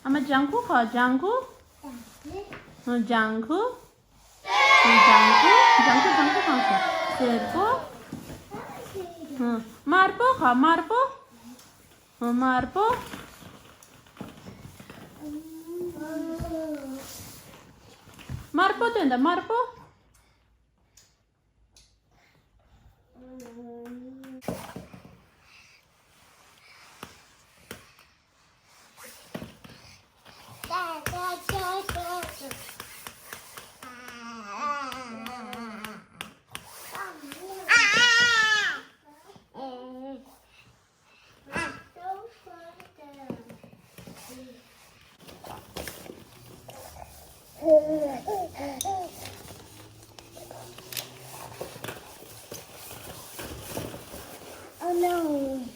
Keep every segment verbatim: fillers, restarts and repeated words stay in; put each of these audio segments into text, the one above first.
ཨ་མ་ལྗང་ཁུ་ག་ལྗང་ཁུ། ལྗང་ཁུ། ལྗང་ཁུ། ལྗང་ཁུ་ལྗང་ཁུ་གང་ཟེར། སེར་པོ། དམར་པོ་ག་དམར་པོ། དམར་པོ། དམར་པོ་སྟོན་དང་དམར་པོ། Oh no.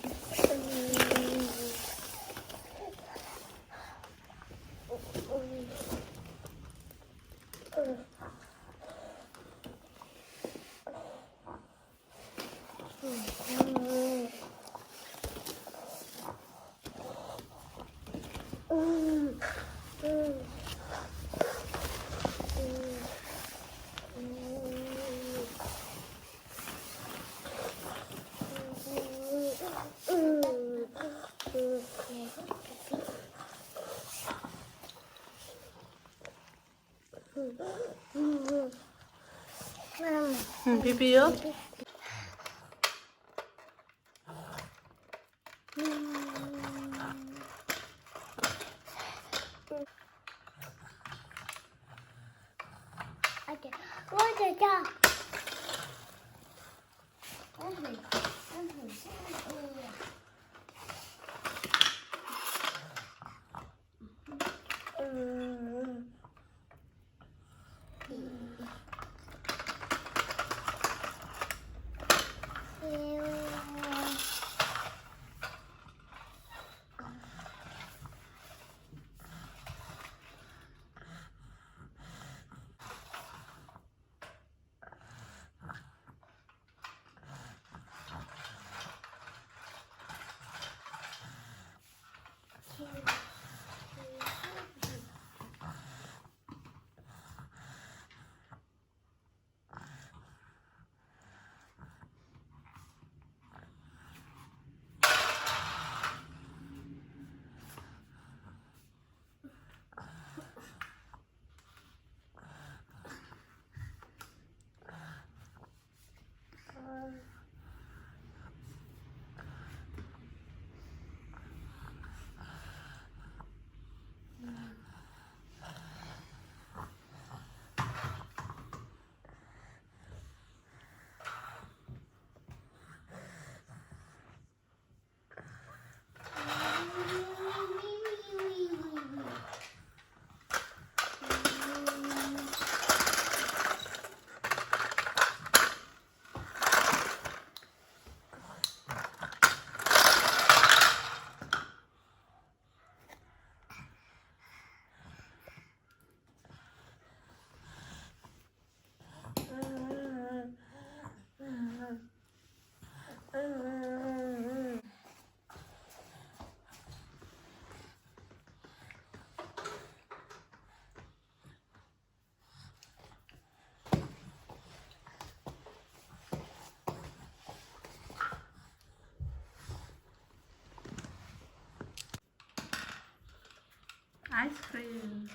ཕི་ཕི་ཡོ། Ice cream.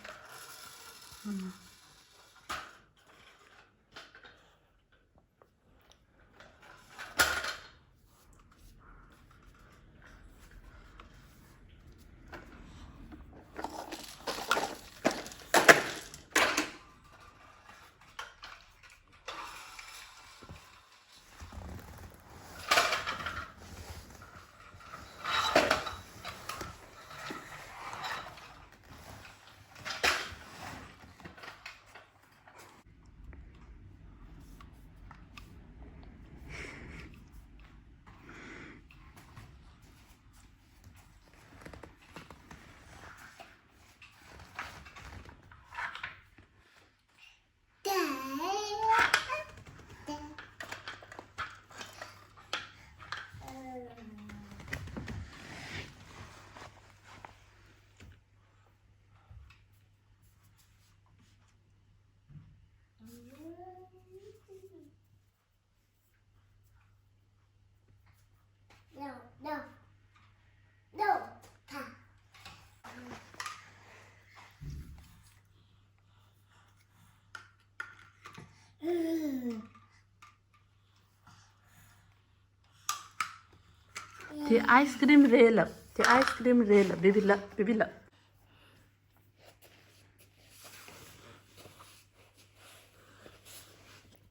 དེ་ཨའི་སི་ཀི་རིམ་རེད་ལབ། དེ་ཨའི་སི་ཀི་རིམ་རེད་ལབ། བེ་བི་ལབ། བེ་བི་ལབ།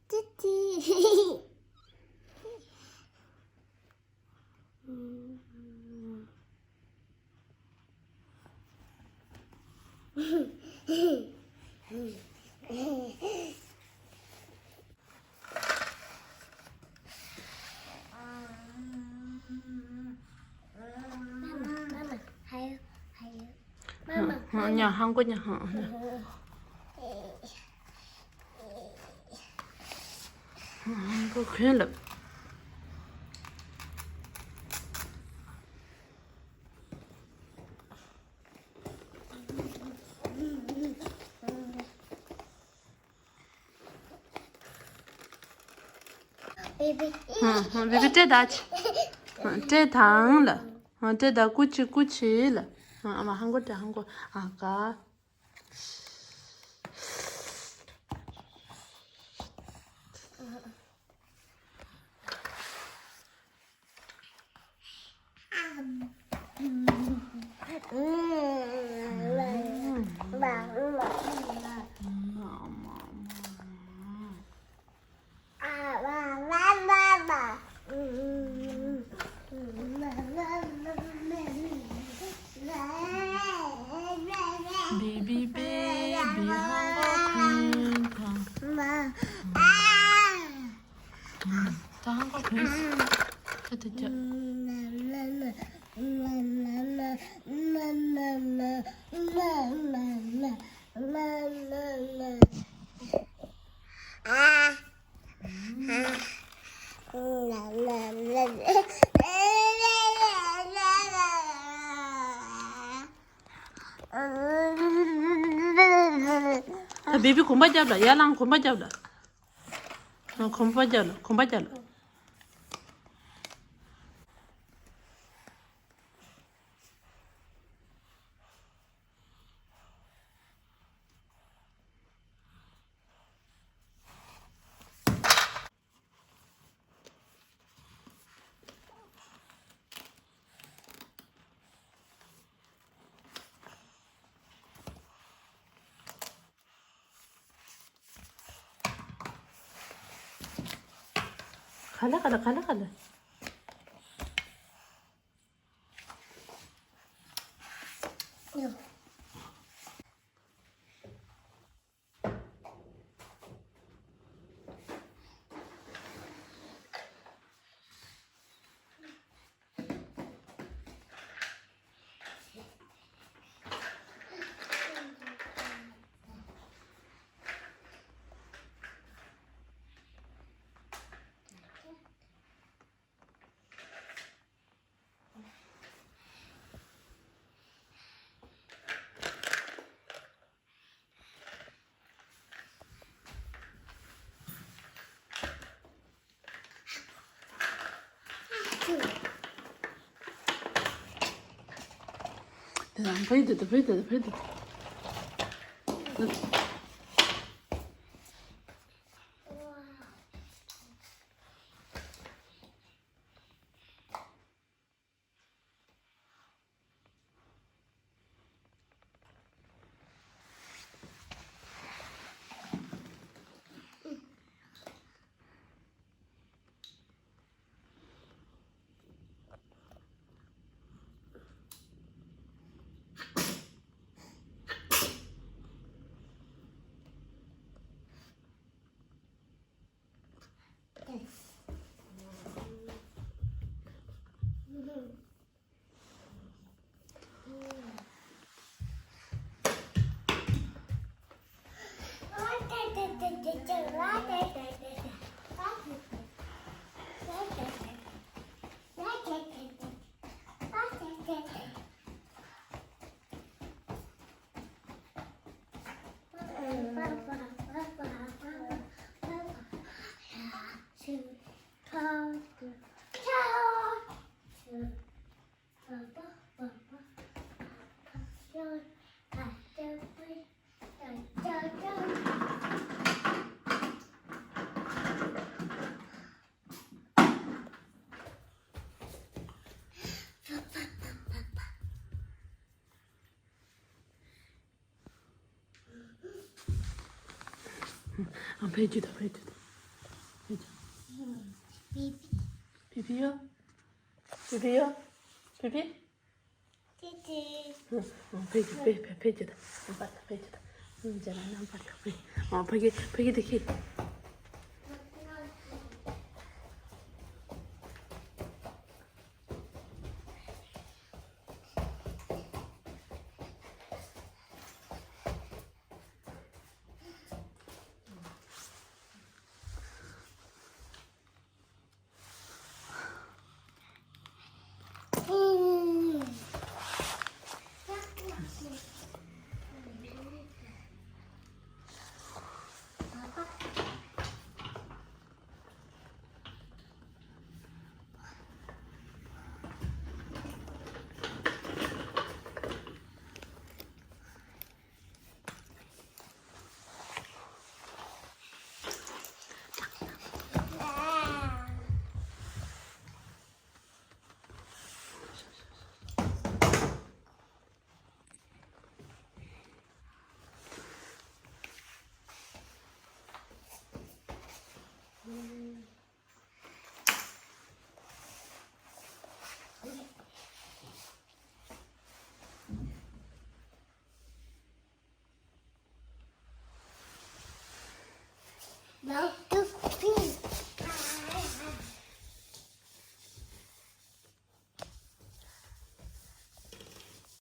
ཏི་ཏི། ཉ་ཧང་གོ་ཉ་ཧང་། ཧང་གོ་གོན་ལབ། བེ་བི། བེ་བི་སྤྲད་ད་ཆི། སྤྲད་དང་ལ། སྤྲད་ད་ཀུ་ཅི་ཀུ་ཅི་ལ། ཨ་མ་ཧང་གོ་སྤྲད་ཧང་གོ་ཨ་ཀ། བེ་བི་བེ་བི་ཧང་གོ་གོན་དང་། ད་ཧང་གོ་གོན་སོང་། ད་ད་ད། ད་བེ་བི་གོམ་པ་རྒྱབ་ལ། ཡར་ལངས་གོམ་པ་རྒྱབ་ལ། གོམ་པ་རྒྱབ་ལ། གོམ་པ་རྒྱབ་ལ། ག་ལེ་ག་ལེ་ག་ལེ་ག་ལེ། ཨ་ཕེ་ཅི་ད་ཕེ་ཅི་ད། ཕེ་ཅི། ཕི་ཕི་ཡོ། ཕི་ཕི་ཡོ། ཕི་ཕི། ཏི་ཏི། ཕེ་ཅི་ཕེ་ཕེ་ཕེ་ཅི་ད། ཕེ་ཅི་ད། ཇ་ན་ན་ཕ་ལ་ཕེ། ཕ་གི་ཕ་གི་ཏི་ཁི།